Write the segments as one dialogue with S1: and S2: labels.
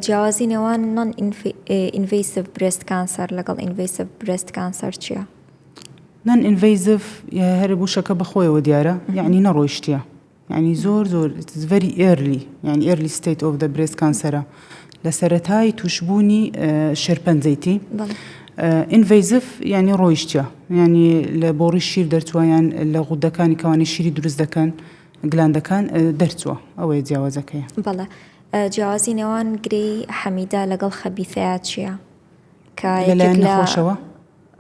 S1: جیاوازی نێوان non invasive breast cancer لەگەڵ invasive breast cancer چییە؟
S2: non invasive هەر وشەکە بەخۆیەوە دیارە یعنی نەڕۆیشتە یعنی زۆر زۆر very early یعنی early state of the breast cancer ە لە سەرەتای توشببوونی شێرپەنجەیتی invasive یعنی ڕۆیشتە یعنی لە بۆڕی شیر دەرچووە یان لە غودەکانی کەوانی شیری دروست دەکەن gland ەکان دەرچووە ئەوەیە جیاوازەکەی.
S1: بەڵێ جیاوازی نێوان گرێی حەمیدە لەگەڵ خەبیثەیا چییە؟
S2: کە لەلایەن نەخۆشەوە؟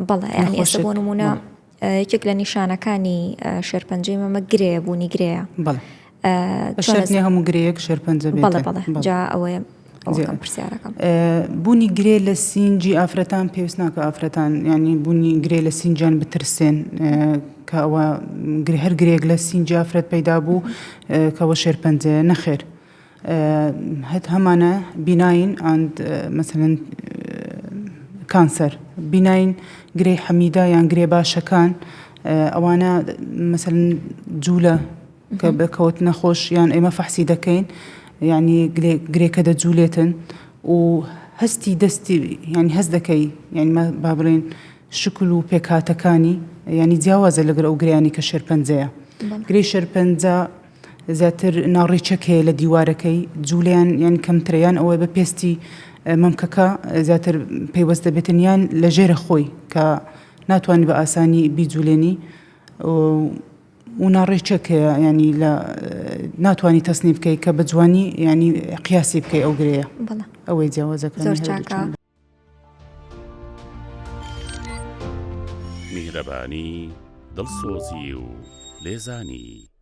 S1: بەڵێ یانی ئێستا بۆ نموونە یەکێک لە نیشانەکانی شێرپەنجەی مەمە گرێیە بوونی گرێیە.
S2: بەڵێ شەرت نییە هەموو گرێیەک شێرپەنجە بێت.
S1: بەڵێ بەڵێ جا ئەوەیە پرسیارەکەم.
S2: بوونی گرێ لە سینگی ئافرەتان پێویست ناکە ئافرەتان یانی بوونی گرێ لە سینگیان بترسێن کە ئەوە هەر گرێک لە سینگی ئافرەت پەیدا بوو کەەوە شێرپەنجەیە نەخێر. هەت هەمانە benign and مەسەلەن cancer benign گرێی حەمیدە یان گرێ باشەکان ئەوانە مەسەلەن جوولە کە بکەوت نەخۆش یان ئێمە فەحسی دەکەین یعنی گرێکە دەجوولێتن و هەستی دەستی یعنی هەست دەکەی یعنی با بڵێن شکل و پێکهاتەکانی یعنی جیاوازە لەگەر ئەو گریانی کە شێرپەنجەیە گرێی شێرپەنجە زیاتر ناڕیچەک هەیە لە دیوارەکەی جوولەیان یان کەمترە یان ئەوەی بە پێستی مەمکەکە زیاتر پەیوەست دەبێتن یان لە ژێرە خۆی کە ناتوانانی بە ئاسانی بیجولێنی و ناڕێچەک هەیە ینی لە ناتوانانی تەسنی بکەیت کە بە جوانی ینی قیاسی بکەی ئەو گرەیە ئەوەی جیاوازەکە
S1: زۆر چاکە.
S3: میهرەبانی، دڵسۆزی و لێزانی.